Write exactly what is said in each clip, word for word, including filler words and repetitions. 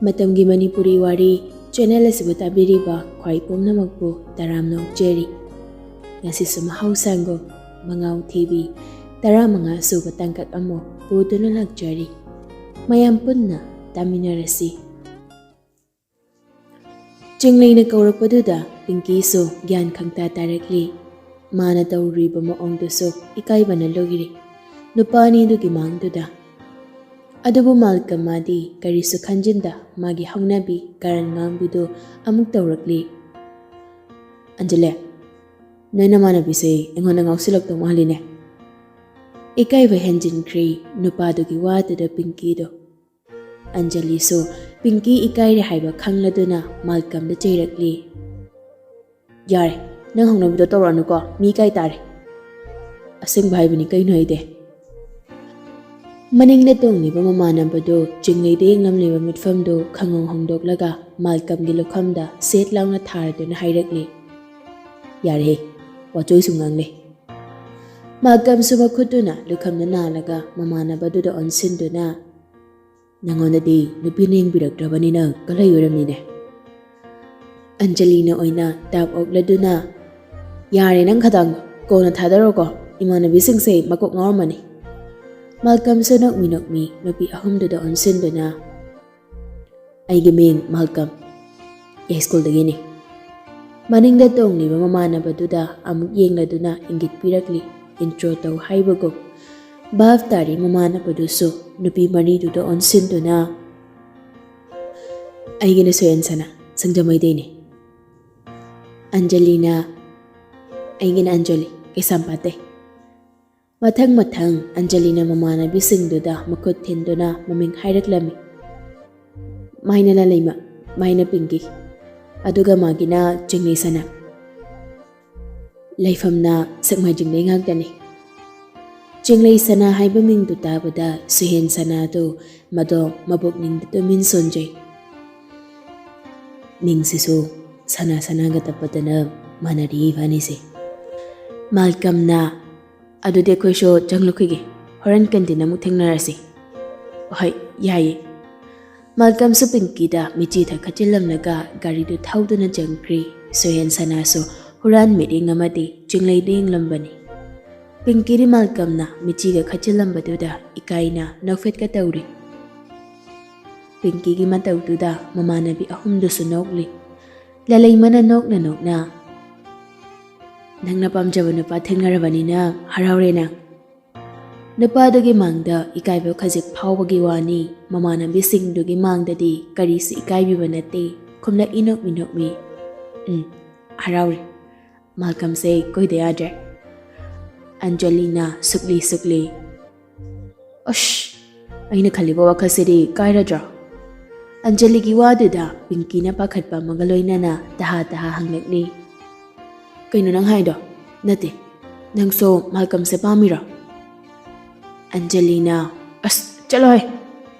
ꯃꯇꯝꯒꯤ ꯃꯅꯤꯄꯨꯔꯤ ꯋꯥꯔꯤ ꯆꯦꯅꯦꯜ ꯑꯁꯤꯕꯨ ꯇꯥꯕꯤꯔꯤꯕ ꯈ꯭ꯋꯥꯏ ꯄꯨꯝꯅꯃꯛꯄꯨ ꯇꯔꯥꯝꯅ ꯑꯣꯛꯆꯔꯤ꯫ ꯉꯁꯤꯁꯨ ꯃꯍꯧꯁꯥꯒꯨꯝ ꯃꯉꯥꯎ ꯊꯤꯕꯤ ꯇꯔꯥꯃꯉꯥ ꯁꯨꯕ ꯇꯥꯡꯀꯛ ꯑꯃ ꯄꯨꯗꯨꯅ ꯂꯥꯛꯆꯔꯤ꯫ ꯃꯌꯥꯝ ꯄꯨꯟꯅ ꯇꯥꯃꯤꯟꯅꯔꯁꯤ꯫ ꯆꯤꯡꯂꯩꯅ ꯀꯧꯔꯛꯄꯗꯨꯗ ꯄꯤꯡꯀꯤꯁꯨ ꯒ꯭ꯌꯥꯟ ꯈꯪꯇꯥ ꯇꯥꯔꯛꯂꯤ꯫ ꯃꯥꯅ ꯇꯧꯔꯤꯕ ꯃꯑꯣꯡꯗꯨꯁꯨ ꯏꯀꯥꯏꯕꯅ ꯂꯣꯏꯔꯦ ꯅꯨꯄꯥ ꯑꯅꯤꯗꯨꯒꯤ ꯃꯥꯡꯗꯨꯗ꯫ ꯑꯗꯨꯕꯨ ꯃꯥꯜꯀꯝ ꯃꯥꯗꯤ ꯀꯔꯤꯁꯨ ꯈꯟꯖꯤꯟꯗ ꯃꯥꯒꯤ ꯍꯧꯅꯕꯤ ꯀꯔꯟ ꯉꯥꯡꯕꯤꯗꯨ ꯑꯃꯨꯛ ꯇꯧꯔꯛꯂꯤ꯫ "ꯑꯟꯖꯂꯤ, ꯅꯣꯏ ꯅꯃꯥꯟꯅꯕꯤꯁꯦ ꯑꯩꯉꯣꯟꯗ ꯉꯥꯎꯁꯤꯜꯂꯛꯇꯧ ꯃꯥꯜꯂꯤꯅꯦ꯫" ꯏꯀꯥꯏꯕ ꯍꯦꯟꯖꯤꯟꯈ꯭ꯔꯦ ꯅꯨꯄꯥꯗꯨꯒꯤ ꯋꯥꯗꯨꯗ ꯄꯤꯡꯀꯤꯗꯣ꯫ ꯑꯟꯖꯂꯤꯁꯨ ꯄꯤꯡꯀꯤ ꯏꯀꯥꯏꯔꯦ ꯍꯥꯏꯕ ꯈꯪꯂꯗꯨꯅ ꯃꯥꯜꯀꯝꯗ ꯆꯩꯔꯛꯂꯤ꯫ "ꯌꯥꯔꯦ, ꯅꯪ ꯍꯧꯅꯕꯤꯗꯣ ꯇꯧꯔꯛꯑꯅꯨꯀꯣ, ꯃꯤ ꯏꯀꯥꯏ ꯇꯥꯔꯦ꯫" "ꯑꯁꯦꯡꯕ ꯍꯥꯏꯕꯅꯤ, ꯀꯩꯅꯣ ꯑꯩꯗꯤ?" ꯃꯅꯤꯡꯗ ꯇꯣꯡꯂꯤꯕ ꯃꯃꯥꯟꯅꯕꯗꯨ ꯆꯤꯡꯂꯩꯗ ꯌꯦꯡꯂꯝꯂꯤꯕ ꯃꯤꯠꯐꯝꯗꯨ ꯈꯪꯍꯣꯡ ꯍꯣꯡꯗꯣꯛꯂꯒ ꯃꯥꯜꯀꯝꯒꯤ ꯂꯨꯈꯝꯗ ꯁꯦꯠ ꯂꯥꯎꯅ ꯊꯥꯔꯗꯨꯅ ꯍꯥꯏꯔꯛꯂꯤ꯫ "ꯌꯥꯔꯦꯍꯦ, ꯋꯥꯆꯣꯏꯁꯨ ꯉꯥꯡꯂꯦ꯫" ꯃꯥꯜꯀꯝꯁꯨ ꯃꯈꯨꯠꯇꯨꯅ ꯂꯨꯈꯝꯗ ꯅꯥꯜꯂꯒ ꯃꯃꯥꯟꯅꯕꯗꯨꯗ ꯑꯣꯟꯁꯤꯟꯗꯨꯅ, "ꯅꯉꯣꯟꯗꯗꯤ ꯅꯨꯄꯤꯅ ꯌꯦꯡꯕꯤꯔꯛꯇ꯭ꯔꯕꯅꯤꯅ ꯀꯜꯍꯩ ꯑꯣꯏꯔꯝꯅꯤꯅꯦ꯫" ꯑꯟꯖꯂꯤꯅ ꯑꯣꯏꯅ ꯇꯥꯞ ꯑꯣꯛꯂꯗꯨꯅ, "ꯌꯥꯔꯦ ꯅꯪ ꯈꯗꯥꯡꯗꯣ, ꯀꯣꯟꯅ ꯊꯥꯗꯔꯣꯀꯣ, ꯏꯃꯥꯟꯅꯕꯤꯁꯤꯡꯁꯦ ꯃꯀꯣꯛ ꯉꯥꯎꯔꯝꯃꯅꯤ꯫" ꯃꯥꯜꯀꯝꯁꯨ ꯅꯣꯛꯃꯤ ꯅꯣꯛꯃꯤ ꯅꯨꯄꯤ ꯑꯍꯨꯝꯗꯨꯗ ꯑꯣꯟꯁꯤꯟꯗꯨꯅ, "ꯑꯩꯒꯤ ꯃꯤꯡ ꯃꯥꯜꯀꯝ, ꯑꯩ ꯁ꯭ꯀꯨꯜꯗꯒꯤꯅꯤ꯫" ꯃꯅꯤꯡꯗ ꯇꯣꯡꯂꯤꯕ ꯃꯃꯥꯟꯅꯕꯗꯨꯗ ꯑꯃꯨꯛ ꯌꯦꯡꯂꯗꯨꯅ ꯏꯪꯒꯤꯠ ꯄꯤꯔꯛꯂꯤ, ꯏꯟꯇ꯭ꯔꯣ ꯇꯧ ꯍꯥꯏꯕꯒꯨꯝ꯫ ꯚꯥꯞ ꯇꯥꯔꯤ ꯃꯃꯥꯟꯅꯕꯗꯨꯁꯨ ꯅꯨꯄꯤ ꯃꯔꯤꯗꯨꯗ ꯑꯣꯟꯁꯤꯟꯗꯨꯅ, "ꯑꯩꯒꯤꯅ ꯁꯣꯌꯦꯟ ꯁꯅꯥ, ꯁꯤꯡꯖꯃꯩꯗꯩꯅꯤ꯫" ꯑꯟꯖꯂꯤꯅ, "ꯑꯩꯒꯤꯅ ꯑꯟꯖꯂꯤ, ꯀꯩꯁꯥꯝꯄꯥꯠꯇꯩ꯫" ꯃꯊꯪ ꯃꯊꯪ ꯑꯟꯖꯂꯤꯅ ꯃꯃꯥꯟꯅꯕꯤꯁꯤꯡꯗꯨꯗ ꯃꯈꯨꯠ ꯊꯤꯟꯗꯨꯅ ꯃꯃꯤꯡ ꯍꯥꯏꯔꯛꯂꯝꯃꯤ꯫ "ꯃꯥꯏꯅ ꯂꯥꯂꯩꯃ, ꯃꯥꯏꯅ ꯄꯤꯡꯀꯤ, ꯑꯗꯨꯒ ꯃꯥꯒꯤꯅ ꯆꯤꯡꯂꯩ ꯁꯅꯥ꯫ ꯂꯩꯐꯝꯅ ꯁꯦꯛꯃꯥꯏꯖꯤꯡꯗꯩ ꯉꯥꯛꯇꯅꯤ꯫" ꯆꯤꯡꯂꯩ ꯁꯅꯥ ꯍꯥꯏꯕ ꯃꯤꯡꯗꯨ ꯇꯥꯕꯗ ꯁꯨꯍꯦꯟ ꯁꯅꯥꯗꯨ ꯃꯗꯣ ꯃꯕꯨꯛꯅꯤꯡꯗ ꯇꯨꯃꯤꯟ ꯁꯣꯟꯖꯩ꯫ "ꯃꯤꯡꯁꯤꯁꯨ ꯁꯅꯥ ꯁꯅꯥꯒ ꯇꯞꯄꯗꯅ ꯃꯥꯟꯅꯔꯤ ꯏꯕꯥꯅꯤꯁꯦ꯫" ꯃꯥꯜꯀꯝꯅ, "ꯑꯗꯨꯗꯤ ꯑꯩꯈꯣꯏꯁꯨ ꯆꯪꯂꯛꯈꯤꯒꯦ, ꯍꯣꯔꯦꯟ ꯀꯦꯟꯇꯤꯟ ꯑꯃꯨꯛ ꯊꯦꯡꯅꯔꯁꯤ꯫" "ꯍꯣꯏ, ꯌꯥꯏꯌꯦ꯫" ꯃꯥꯜꯀꯝꯁꯨ ꯄꯤꯡꯀꯤꯗ ꯃꯤꯆꯤ ꯊꯛ ꯈꯠꯆꯤꯜꯂꯝꯂꯒ ꯒꯥꯔꯤꯗꯨ ꯊꯧꯗꯨꯅ ꯆꯪꯈ꯭ꯔꯤ꯫ ꯁꯣꯌꯦꯟ ꯁꯅꯥꯁꯨ ꯍꯨꯔꯥꯟ ꯃꯤꯠꯌꯦꯡ ꯑꯃꯗꯤ ꯆꯤꯡꯂꯩꯗ ꯌꯦꯡꯂꯝꯕꯅꯤ꯫ ꯄꯤꯡꯀꯤꯗꯤ ꯃꯥꯜꯀꯝꯅ ꯃꯤꯆꯤꯒ ꯈꯠꯆꯤꯜꯂꯝꯕꯗꯨꯗ ꯏꯀꯥꯏꯅ ꯅꯣꯛꯐꯦꯠꯀ ꯇꯧꯔꯤ꯫ ꯄꯤꯡꯀꯤꯒꯤ ꯃꯇꯧꯗꯨꯗ ꯃꯃꯥꯟꯅꯕꯤ ꯑꯍꯨꯝꯗꯨꯁꯨ ꯅꯣꯛꯂꯤ꯫ ꯂꯂꯩꯃꯅ ꯅꯣꯛꯅ ꯅꯣꯛꯅ, "ꯅꯪꯅ ꯄꯥꯝꯖꯕ ꯅꯨꯄꯥ ꯊꯦꯡꯅꯔꯕꯅꯤꯅ ꯍꯔꯥꯎꯔꯦ ꯅꯪ?" ꯅꯨꯄꯥꯗꯨꯒꯤ ꯃꯥꯡꯗ ꯏꯀꯥꯏꯕ ꯈꯖꯤꯛ ꯐꯥꯎꯕꯒꯤ ꯋꯥꯅꯤ, ꯃꯃꯥꯟꯅꯕꯤꯁꯤꯡꯗꯨꯒꯤ ꯃꯥꯡꯗꯗꯤ ꯀꯔꯤꯁꯨ ꯏꯀꯥꯏꯕꯤꯕ ꯅꯠꯇꯦ꯫ ꯈꯨꯝꯂꯛꯏ ꯅꯣꯛꯃꯤ ꯅꯣꯛꯃꯤ, "ꯎꯝ, ꯍꯔꯥꯎꯔꯦ꯫ ꯃꯥꯜꯀꯝꯁꯦ ꯀꯣꯏꯗ ꯌꯥꯗ꯭ꯔꯦ꯫" ꯑꯟꯖꯂꯤꯅ ꯁꯨꯛꯂꯤ ꯁꯨꯛꯂꯤ, "ꯑꯁ, ꯑꯩꯅ ꯈꯜꯂꯤꯕ ꯋꯥꯈꯜꯁꯤꯗꯤ ꯀꯥꯏꯔꯗ꯭ꯔꯣ?" ꯑꯟꯖꯂꯤꯒꯤ ꯋꯥꯗꯨꯗ ꯄꯤꯡꯀꯤꯅ ꯄꯥꯈꯠꯄ ꯑꯃꯒ ꯂꯣꯏꯅꯅ ꯇꯍꯥ ꯇꯍꯥ ꯍꯪꯂꯛꯂꯤ꯫ "ꯀꯩꯅꯣ ꯅꯪ ꯍꯥꯏꯗꯣ? ꯅꯠꯇꯦ, ꯅꯪꯁꯨ ꯃꯥꯜꯀꯝꯁꯦ ꯄꯥꯝꯃꯤꯔꯣ?" ꯑꯟꯖꯂꯤꯅ, "ꯑꯁ, ꯆꯠꯂꯣꯍꯦ!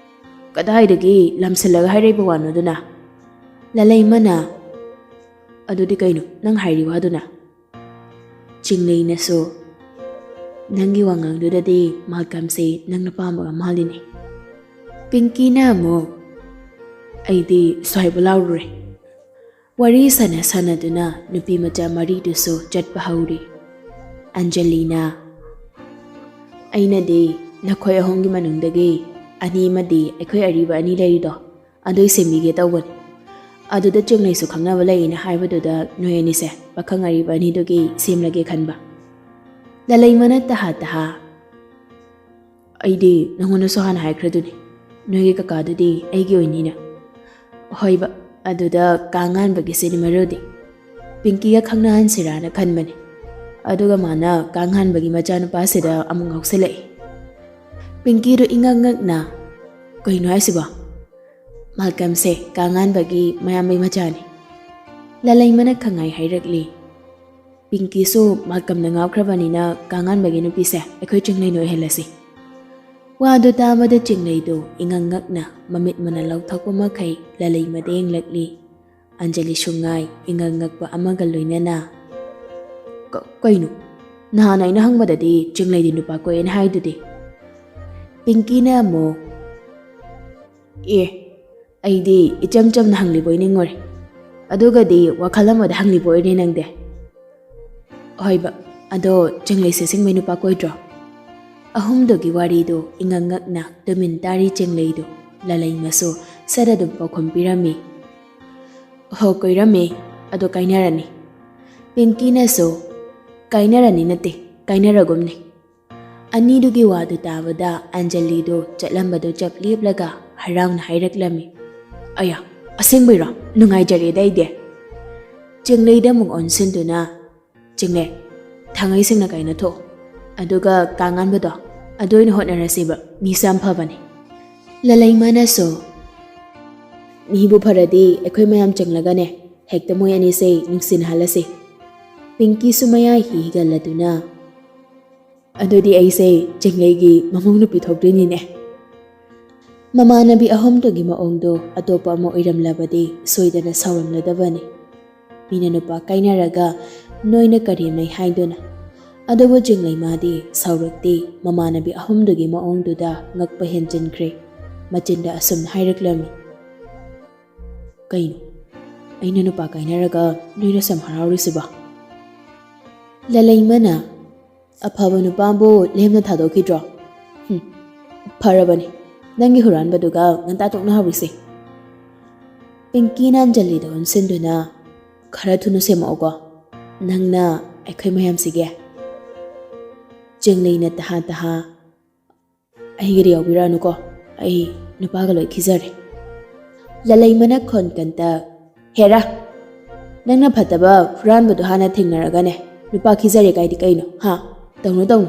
ꯀꯗꯥꯏꯗꯒꯤ ꯂꯝꯁꯤꯜꯂꯒ ꯍꯥꯏꯔꯛꯏꯕ ꯋꯥꯅꯣꯗꯨꯅ?" ꯂꯂꯩꯃꯅ, "ꯑꯗꯨꯗꯤ ꯀꯩꯅꯣ ꯅꯪ ꯍꯥꯏꯔꯤ ꯋꯥꯗꯨꯅ?" ꯆꯤꯡꯂꯩꯅꯁꯨ, "ꯅꯪꯒꯤ ꯋꯥꯉꯥꯡꯗꯨꯗꯗꯤ ꯃꯥꯜꯀꯝꯁꯦ ꯅꯪꯅ ꯄꯥꯝꯕꯒ ꯃꯥꯜꯂꯤꯅꯦ꯫" ꯄꯤꯡꯀꯤꯅ ꯑꯃꯨꯛ, "ꯑꯩꯗꯤ ꯁ꯭ꯋꯥꯏꯕꯨ ꯂꯥꯎꯔꯨꯔꯦ꯫" ꯋꯥꯔꯤ ꯁꯥꯟꯅ ꯁꯥꯟꯅꯗꯨꯅ ꯅꯨꯄꯤ ꯃꯆꯥ ꯃꯔꯤꯗꯨꯁꯨ ꯆꯠꯄ ꯍꯧꯔꯤ꯫ ꯑꯟꯖꯂꯤꯅ, "ꯑꯩꯅꯗꯤ ꯅꯈꯣꯏ ꯑꯍꯨꯝꯒꯤ ꯃꯅꯨꯡꯗꯒꯤ ꯑꯅꯤ ꯑꯃꯗꯤ ꯑꯩꯈꯣꯏ ꯑꯔꯤꯕ ꯑꯅꯤ ꯂꯩꯔꯤꯗꯣ, ꯑꯗꯨꯏ ꯁꯦꯝꯕꯤꯒꯦ ꯇꯧꯕꯅꯤ꯫ ꯑꯗꯨꯗ ꯆꯤꯡꯂꯩꯁꯨ ꯈꯪꯅꯕ ꯂꯩꯌꯦꯅ ꯍꯥꯏꯕꯗꯨꯗ ꯅꯣꯏ ꯑꯅꯤꯁꯦ ꯄꯥꯈꯪ ꯑꯔꯤꯕ ꯑꯅꯤꯗꯨꯒꯤ ꯁꯦꯝꯂꯒꯦ ꯈꯟꯕ꯫" ꯂꯂꯩꯃꯅ ꯇꯍꯥ ꯇꯍꯥ, "ꯑꯩꯗꯤ ꯅꯉꯣꯟꯗꯁꯨ ꯍꯥꯟꯅ ꯍꯥꯏꯈ꯭ꯔꯗꯨꯅꯤ, ꯅꯣꯏꯒꯤ ꯀꯀꯥꯗꯨꯗꯤ ꯑꯩꯒꯤ ꯑꯣꯏꯅꯤꯅ꯫" "ꯍꯣꯏꯕ, ꯑꯗꯨꯗ ꯀꯥ ꯉꯥꯟꯕꯒꯤꯁꯤꯅꯤ ꯃꯔꯨꯗꯤ꯫ ꯄꯤꯡꯀꯤꯒ ꯈꯪꯅꯍꯟꯁꯤꯔꯥꯅ ꯈꯟꯕꯅꯤ꯫ ꯑꯗꯨꯒ ꯃꯥꯅ ꯀꯥ ꯉꯥꯟꯕꯒꯤ ꯃꯆꯥꯅꯨꯄꯥꯁꯤꯗ ꯑꯃꯨꯛ ꯉꯥꯎꯁꯤꯜꯂꯛꯏ꯫" ꯄꯤꯡꯀꯤꯗꯨ ꯏꯉꯛ ꯉꯛꯅ, "ꯀꯩꯅꯣ ꯍꯥꯏꯁꯤꯕꯣ? ꯃꯥꯜꯀꯝꯁꯦ ꯀꯥ ꯉꯥꯟꯕꯒꯤ ꯃꯌꯥꯝꯕꯩ ꯃꯆꯥꯅꯤ꯫" ꯂꯂꯩꯃꯅ ꯈꯪꯉꯥꯏ ꯍꯥꯏꯔꯛꯂꯤ꯫ "ꯄꯤꯡꯀꯤꯁꯨ ꯃꯥꯜꯀꯝꯅ ꯉꯥꯎꯈ꯭ꯔꯕꯅꯤꯅ ꯀꯥ ꯉꯥꯟꯕꯒꯤ ꯅꯨꯄꯤꯁꯦ ꯑꯩꯈꯣꯏ ꯆꯤꯡꯂꯩꯅ ꯑꯣꯏꯍꯜꯂꯁꯤ꯫" ꯋꯥꯗꯨ ꯇꯥꯕꯗ ꯆꯤꯡꯂꯩꯗꯨ ꯏꯉꯛ ꯉꯛꯅ ꯃꯃꯤꯠ ꯃꯅꯥ ꯂꯥꯎꯊꯣꯛꯄ ꯃꯈꯩ ꯂꯂꯩꯃꯗ ꯌꯦꯡꯂꯛꯂꯤ꯫ ꯑꯟꯖꯂꯤꯁꯨ ꯉꯥꯏ ꯏꯉꯛ ꯉꯛꯄ ꯑꯃꯒ ꯂꯣꯏꯅꯅ, "ꯀ-, ꯀꯩꯅꯣ? ꯅꯍꯥꯟ ꯑꯩꯅ ꯍꯪꯕꯗꯗꯤ ꯆꯤꯡꯂꯩꯗꯤ ꯅꯨꯄꯥ ꯀꯣꯏꯌꯦꯅ ꯍꯥꯏꯗꯨꯗꯤ?" ꯄꯤꯡꯀꯤꯅ ꯑꯃꯨꯛ, "ꯑꯦ, ꯑꯩꯗꯤ ꯏꯆꯝ ꯆꯝꯅ ꯍꯪꯂꯤꯕꯣꯏ ꯅꯤꯡꯉꯨꯔꯦ꯫ ꯑꯗꯨꯒꯗꯤ ꯋꯥꯈꯜ ꯑꯃꯗ ꯍꯪꯂꯤꯕ ꯑꯣꯏꯔꯦ ꯅꯪꯗꯤ꯫ ꯍꯣꯏꯕ, ꯑꯗꯣ ꯆꯤꯡꯂꯩꯁꯦ ꯑꯁꯦꯡꯕꯩ ꯅꯨꯄꯥ ꯀꯣꯏꯗ꯭ꯔꯣ? ꯑꯍꯨꯝꯗꯨꯒꯤ ꯋꯥꯔꯤꯗꯨ ꯏꯉꯛ ꯉꯛꯅ ꯇꯨꯃꯤꯟ ꯇꯥꯔꯤ ꯆꯤꯡꯂꯩꯗꯨ꯫ ꯂꯂꯩꯃꯁꯨ ꯁꯠ ꯑꯗꯨꯝ ꯄꯥꯎꯈꯨꯝ ꯄꯤꯔꯝꯃꯤ꯫ ꯍꯣ, ꯀꯣꯏꯔꯝꯃꯤ꯫ ꯑꯗꯣ ꯀꯥꯏꯅꯔꯅꯤ꯫ ꯄꯤꯡꯀꯤꯅꯁꯨ, ꯀꯥꯏꯅꯔꯅꯤ ꯅꯠꯇꯦ, ꯀꯥꯏꯅꯔꯒꯨꯝꯅꯤ꯫ ꯑꯅꯤꯗꯨꯒꯤ ꯋꯥꯗꯨ ꯇꯥꯕꯗ ꯑꯟꯖꯂꯤꯗꯨ ꯆꯠꯂꯝꯕꯗꯨ ꯆꯞ ꯂꯦꯞꯂꯒ ꯍꯔꯥꯎꯅ ꯍꯥꯏꯔꯛꯂꯝꯃꯤ꯫ ꯑꯌꯥ, ꯑꯁꯦꯡꯕꯩꯔꯣ? ꯅꯨꯡꯉꯥꯏꯖꯔꯦꯗ ꯑꯩꯗꯤ꯫ ꯆꯤꯡꯂꯩꯗ ꯑꯃꯨꯛ ꯑꯣꯟꯁꯤꯟꯗꯨꯅ, ꯆꯤꯡꯂꯩ, ꯊꯥꯡꯉꯩꯁꯤꯡꯅ ꯀꯩꯅꯣ ꯊꯣꯛ, ꯑꯗꯨꯒ ꯀꯥꯉꯥꯟꯕꯗꯣ, ꯑꯗꯨ ꯑꯣꯏꯅ ꯍꯣꯠꯅꯔꯁꯤꯕ, ꯃꯤꯁꯨ ꯌꯥꯝ ꯐꯕꯅꯦ꯫ ꯂꯂꯩꯃꯅꯁꯨ, ꯃꯤꯕꯨ ꯐꯔꯗꯤ ꯑꯩꯈꯣꯏ ꯃꯌꯥꯝ ꯆꯪꯂꯒꯅꯦ, ꯍꯦꯛꯇ ꯃꯣꯏ ꯑꯅꯤꯁꯦ ꯅꯨꯡꯁꯤꯅꯍꯜꯂꯁꯤ꯫ ꯄꯤꯡꯀꯤꯁꯨ ꯃꯌꯥꯏ ꯍꯤꯒꯜꯂꯗꯨꯅ, ꯑꯗꯨꯗꯤ ꯑꯩꯁꯦ ꯆꯤꯡꯂꯩꯒꯤ ꯃꯃꯧ ꯅꯨꯄꯤ ꯊꯣꯛꯇꯣꯏꯅꯤꯅꯦ꯫ ꯃꯃꯥꯟꯅꯕꯤ ꯑꯍꯨꯝꯗꯨꯒꯤ ꯃꯑꯣꯡꯗꯣ ꯑꯇꯣꯞꯄ ꯑꯃ ꯑꯣꯏꯔꯝꯂꯕꯗꯤ ꯁꯣꯏꯗꯅ ꯁꯥꯎꯔꯝꯂꯗꯕꯅꯤ꯫ ꯃꯤꯅ ꯅꯨꯄꯥ ꯀꯥꯏꯅꯔꯒ ꯅꯣꯏꯅ ꯀꯔꯦꯝꯅꯩ ꯍꯥꯏꯗꯨꯅ꯫ ꯑꯗꯨꯕꯨ ꯆꯤꯡꯂꯩ ꯃꯥꯗꯤ ꯁꯥꯎꯔꯛꯇꯦ, ꯃꯃꯥꯟꯅꯕꯤ ꯑꯍꯨꯝꯗꯨꯒꯤ ꯃꯑꯣꯡꯗꯨꯗ ꯉꯛꯄ ꯍꯦꯟꯖꯤꯟꯈ꯭ꯔꯦ꯫ ꯃꯆꯤꯟꯗ ꯑꯁꯨꯝꯅ ꯍꯥꯏꯔꯛꯂꯝꯃꯤ, ꯀꯩꯅꯣ? ꯑꯩꯅ ꯅꯨꯄꯥ ꯀꯥꯏꯅꯔꯒ ꯅꯣꯏꯅ ꯁꯨꯝ ꯍꯔꯥꯎꯔꯤꯁꯤꯕꯣ? ꯂꯂꯩꯃꯅ, ꯑꯐꯕ ꯅꯨꯄꯥꯕꯨ ꯂꯦꯝꯅ ꯊꯥꯗꯣꯛꯈꯤꯗ꯭ꯔꯣ? ꯍꯨꯝ, ꯐꯔꯕꯅꯤ, ꯅꯪꯒꯤ ꯍꯨꯔꯥꯟꯕꯗꯨꯒ ꯉꯟꯇꯥ ꯇꯣꯛꯅꯍꯧꯔꯤꯁꯦ꯫ ꯄꯤꯡꯀꯤꯅ ꯑꯟꯖꯂꯤꯗ ꯑꯣꯟꯁꯤꯟꯗꯨꯅ, ꯈꯔ ꯊꯨꯅ ꯁꯦꯝꯃꯛꯑꯣꯀꯣ, ꯅꯪꯅ ꯑꯩꯈꯣꯏ ꯃꯌꯥꯝꯁꯤꯒꯤ꯫ ꯆꯤꯡꯂꯩꯅ ꯇꯍꯥ ꯇꯍꯥ, ꯑꯩꯒꯤꯗꯤ ꯌꯥꯎꯕꯤꯔꯛꯑꯅꯨꯀꯣ, ꯑꯩ ꯅꯨꯄꯥꯒ ꯂꯣꯏ ꯈꯤꯖꯔꯦ꯫ ꯂꯂꯩꯃꯅ ꯈꯣꯟ ꯀꯟꯇ, ꯍꯦꯔꯥ, ꯅꯪꯅ ꯐꯠꯇꯕ ꯍꯨꯔꯥꯟꯕꯗꯣ ꯍꯥꯟꯅ ꯊꯦꯡꯅꯔꯒꯅꯦ, ꯅꯨꯄꯥ ꯈꯤꯖꯔꯦ ꯀꯥꯏꯗꯤ ꯀꯩꯅꯣ, ꯍꯥ? ꯇꯧꯅꯨ, ꯇꯧꯅꯨ,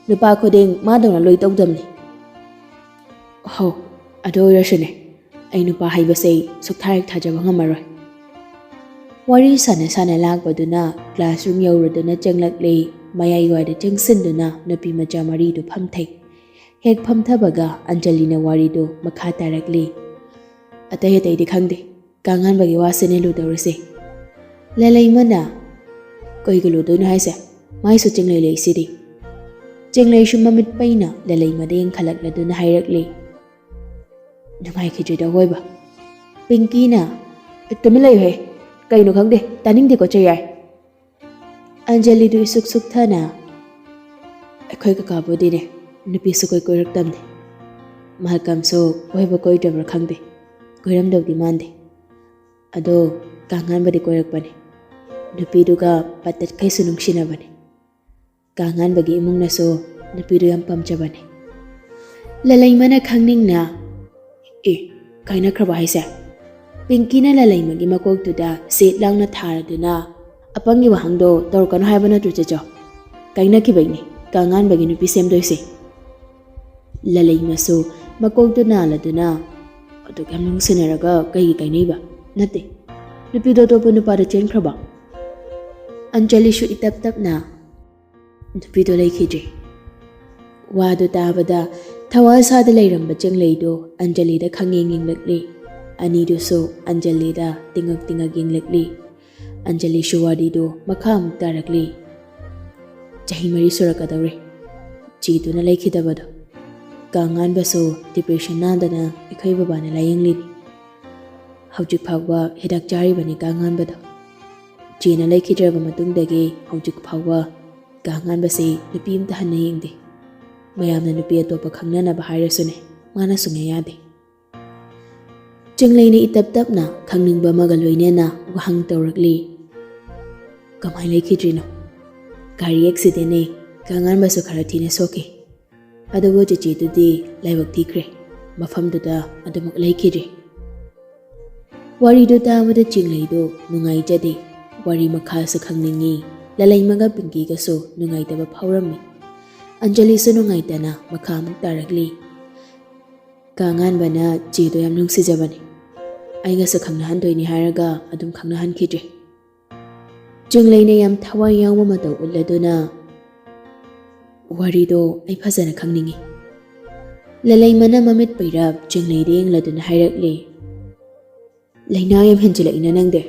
ꯅꯨꯄꯥ ꯈꯨꯗꯤꯡ ꯃꯥꯗꯧꯅ ꯂꯣꯏ ꯇꯧꯗꯝꯅꯤ꯫ ꯍꯣ, ꯑꯗꯨ ꯑꯣꯏꯔꯁꯨꯅꯦ, ꯑꯩ ꯅꯨꯄꯥ ꯍꯥꯏꯕꯁꯦ ꯁꯨꯛꯊꯥ ꯍꯦꯛ ꯊꯥꯖꯕ ꯉꯝꯃꯔꯣꯏ꯫ ꯋꯥꯔꯤ ꯁꯥꯟꯅ ꯁꯥꯟꯅ ꯂꯥꯛꯄꯗꯨꯅ classroom ꯌꯧꯔꯗꯨꯅ ꯆꯪꯂꯛꯂꯦ꯫ ꯃꯌꯥꯏ ꯋꯥꯏꯗ ꯆꯪꯁꯤꯟꯗꯨꯅ ꯅꯨꯄꯤ ꯃꯆꯥ ꯃꯔꯤꯗꯨ ꯐꯝꯊꯩ꯫ ꯍꯦꯛ ꯐꯝꯊꯕꯒ ꯑꯟꯖꯂꯤꯅ ꯋꯥꯔꯤꯗꯨ ꯃꯈꯥ ꯇꯥꯔꯛꯂꯤ꯫ ꯑꯇꯩ ꯑꯇꯩꯗꯤ ꯈꯪꯗꯦ, ꯀꯥꯉꯥꯟꯕꯒꯤ ꯋꯥꯁꯤꯅꯦ ꯂꯨꯗꯧꯔꯤꯁꯦ꯫ ꯂꯂꯩꯃꯅ, ꯀꯩꯒ ꯂꯨꯗꯣꯏꯅꯣ ꯍꯥꯏꯁꯦ? ꯃꯥꯏꯁꯨ ꯆꯤꯡꯂꯩ ꯂꯩꯁꯤꯗꯤ꯫ ꯆꯤꯡꯂꯩꯁꯨ ꯃꯃꯤꯠ ꯄꯩꯅ ꯂꯂꯩꯃꯗ ꯌꯦꯡꯈꯠꯂꯛꯂꯗꯨꯅ ꯍꯥꯏꯔꯛꯂꯤ, ꯅꯨꯡꯉꯥꯏꯈꯤꯗ꯭ꯔꯦꯗ ꯑꯋꯣꯏꯕ꯫ ꯄꯤꯡꯀꯤꯅ, "ꯇꯨꯃꯤꯟ ꯂꯩꯌꯨꯍꯦ, ꯀꯩꯅꯣ ꯈꯪꯗꯦ, ꯇꯥꯅꯤꯡꯗꯦꯀꯣ ꯆꯦꯌꯥꯏ꯫" ꯑꯟꯖꯂꯤꯗꯨ ꯏꯁꯨꯛ ꯁꯨꯛꯊꯅ, "ꯑꯩꯈꯣꯏ ꯀꯀꯥꯕꯨꯗꯤꯅꯦ ꯅꯨꯄꯤ ꯁꯨꯀꯣꯏ ꯀꯣꯏꯔꯛꯇꯕꯅꯦ꯫ ꯃꯍꯥꯛꯀꯝꯁꯨ ꯀꯣꯏꯕ ꯀꯣꯏꯗ꯭ꯔꯕ꯭ꯔꯥ ꯈꯪꯗꯦ, ꯀꯣꯏꯔꯝꯗꯧꯗꯤ ꯃꯥꯟꯗꯦ꯫ ꯑꯗꯣ ꯀꯥꯉꯥꯟꯕꯗꯤ ꯀꯣꯏꯔꯛꯄꯅꯦ꯫ ꯅꯨꯄꯤꯗꯨꯒ ꯄꯠꯇꯠꯈꯩꯁꯨ ꯅꯨꯡꯁꯤꯅꯕꯅꯦ꯫ ꯀꯥꯉꯥꯟꯕꯒꯤ ꯏꯃꯨꯡꯅꯁꯨ ꯅꯨꯄꯤꯗꯨ ꯌꯥꯝ ꯄꯥꯝꯖꯕꯅꯦ꯫" ꯂꯂꯩꯃꯅ ꯈꯪꯅꯤꯡꯅ, "ꯑꯦ, ꯀꯥꯏꯅꯈ꯭ꯔꯕ ꯍꯥꯏꯁꯦ?" ꯄꯤꯡꯀꯤꯅ ꯂꯂꯩꯃꯒꯤ ꯃꯀꯣꯛꯇꯨꯗ ꯁꯦꯠ ꯂꯥꯎꯅ ꯊꯥꯔꯗꯨꯅ, "ꯑꯄꯪꯒꯤ ꯋꯥꯍꯪꯗꯣ ꯇꯧꯔꯛꯀꯅꯨ ꯍꯥꯏꯕ ꯅꯠꯇ꯭ꯔꯣ ꯆꯦꯆꯧ? ꯀꯥꯏꯅꯈꯤꯕꯩꯅꯦ ꯀꯥꯉꯥꯟꯕꯒꯤ ꯅꯨꯄꯤ ꯁꯦꯝꯗꯣꯏꯁꯦ꯫" ꯂꯂꯩꯃꯁꯨ ꯃꯀꯣꯛꯇꯨ ꯅꯥꯜꯂꯗꯨꯅ, "ꯑꯗꯨꯛ ꯌꯥꯝ ꯅꯨꯡꯁꯤꯅꯔꯒ ꯀꯩꯒꯤ ꯀꯥꯏꯅꯩꯕ? ꯅꯠꯇꯦ, ꯅꯨꯄꯤꯗꯣ ꯑꯇꯣꯞꯄ ꯅꯨꯄꯥꯗ ꯆꯦꯟꯈ꯭ꯔꯕ?" ꯑꯟꯖꯂꯤꯁꯨ ꯏꯇꯞ ꯇꯞꯅ, "ꯅꯨꯄꯤꯗꯣ ꯂꯩꯈꯤꯗ꯭ꯔꯦ꯫" ꯋꯥꯗꯨ ꯇꯥꯕꯗ ꯊꯋꯥ ꯁꯥꯗ ꯂꯩꯔꯝꯕ ꯆꯦꯡꯂꯩꯗꯨ ꯑꯟꯖꯂꯤꯗ ꯈꯪꯌꯦꯡ ꯌꯦꯡꯂꯛꯂꯤ꯫ ꯑꯅꯤꯗꯨꯁꯨ ꯑꯟꯖꯂꯤꯗ ꯇꯤꯡꯉꯛ ꯇꯤꯡꯉꯛ ꯌꯦꯡꯂꯛꯂꯤ꯫ ꯑꯟꯖꯂꯤꯁꯨ ꯋꯥꯔꯤꯗꯨ ꯃꯈꯥ ꯑꯃꯨꯛ ꯇꯥꯔꯛꯂꯤ꯫ "ꯆꯍꯤ ꯃꯔꯤ ꯁꯨꯔꯛꯀꯗꯧꯔꯦ ꯆꯦꯗꯨꯅ ꯂꯩꯈꯤꯗꯕꯗꯣ꯫ ꯀꯥꯉꯥꯟꯕꯁꯨ ꯗꯤꯄ꯭ꯔꯦꯁꯟ ꯅꯥꯗꯅ ꯑꯩꯈꯣꯏ ꯕꯕꯥꯅ ꯂꯥꯌꯦꯡꯂꯤꯅꯤ꯫ ꯍꯧꯖꯤꯛ ꯐꯥꯎꯕ ꯍꯤꯗꯥꯛ ꯆꯥꯔꯤꯕꯅꯤ ꯀꯥꯉꯥꯟꯕꯗꯣ꯫ ꯆꯦꯅ ꯂꯩꯈꯤꯗ꯭ꯔꯕ ꯃꯇꯨꯡꯗꯒꯤ ꯍꯧꯖꯤꯛ ꯐꯥꯎꯕ ꯀꯥꯉꯥꯟꯕꯁꯤ ꯅꯨꯄꯤ ꯑꯝꯇ ꯍꯟꯅ ꯌꯦꯡꯗꯦ꯫ ꯃꯌꯥꯝꯅ ꯅꯨꯄꯤ ꯑꯇꯣꯞꯄ ꯈꯪꯅꯅꯕ ꯍꯥꯏꯔꯁꯨꯅꯦ, ꯃꯥꯅ ꯁꯨꯡꯌꯥ ꯌꯥꯗꯦ꯫" ꯆꯤꯡꯂꯩꯅ ꯏꯇꯞ ꯇꯞꯅ ꯈꯪꯅꯤꯡꯕ ꯑꯃꯒ ꯂꯣꯏꯅꯅ ꯋꯥꯍꯪ ꯇꯧꯔꯛꯂꯤ꯫ "ꯀꯃꯥꯏ ꯂꯩꯈꯤꯗ꯭ꯔꯤꯅꯣ?" "ꯒꯥꯔꯤ ꯑꯦꯛꯁꯤꯗꯦꯟꯅꯦ꯫ ꯀꯥꯉꯥꯟꯕꯁꯨ ꯈꯔ ꯊꯤꯅ ꯁꯣꯛꯈꯤ꯫ ꯑꯗꯨꯕꯨ ꯆꯤꯆꯦꯗꯨꯗꯤ ꯂꯥꯏꯕꯛ ꯊꯤꯈ꯭ꯔꯦ꯫ ꯃꯐꯝꯗꯨꯗ ꯑꯗꯨꯃꯛ ꯂꯩꯈꯤꯗ꯭ꯔꯦ꯫" ꯋꯥꯔꯤꯗꯨ ꯇꯥꯕꯗ ꯆꯤꯡꯂꯩꯗꯨ ꯅꯨꯡꯉꯥꯏꯖꯗꯦ꯫ ꯋꯥꯔꯤ ꯃꯈꯥꯁꯨ ꯈꯪꯅꯤꯡꯉꯤ꯫ ꯂꯂꯩꯃꯒ ꯄꯤꯡꯀꯤꯒꯁꯨ ꯅꯨꯡꯉꯥꯏꯇꯕ ꯐꯥꯎꯔꯝꯃꯤ꯫ ꯑꯟꯖꯂꯤꯁꯨ ꯅꯨꯡꯉꯥꯏꯇꯅ ꯃꯈꯥ ꯑꯃꯨꯛ ꯇꯥꯔꯛꯂꯤ꯫ "ꯀꯥꯉꯥꯟꯕꯅ ꯆꯦꯗꯣ ꯌꯥꯝ ꯅꯨꯡꯁꯤꯖꯕꯅꯤ꯫ ꯑꯩꯒꯁꯨ ꯈꯪꯅꯍꯟꯗꯣꯏꯅꯤ ꯍꯥꯏꯔꯒ ꯑꯗꯨꯝ ꯈꯪꯅꯍꯟꯈꯤꯗ꯭ꯔꯦ꯫" ꯆꯤꯡꯂꯩꯅ ꯌꯥꯝ ꯊꯋꯥꯏ ꯌꯥꯎꯕ ꯃꯇꯧ ꯎꯠꯂꯗꯨꯅ, "ꯋꯥꯔꯤꯗꯣ ꯑꯩ ꯐꯖꯅ ꯈꯪꯅꯤꯡꯉꯤ꯫" ꯂꯂꯩꯃꯅ ꯃꯃꯤꯠ ꯄꯩꯔꯞ ꯆꯤꯡꯂꯩꯗ ꯌꯦꯡꯂꯗꯨꯅ ꯍꯥꯏꯔꯛꯂꯤ꯫ "ꯂꯥꯏꯅꯥ ꯌꯥꯝ ꯍꯦꯟꯖꯤꯜꯂꯛꯏꯅ ꯅꯪꯗꯤ꯫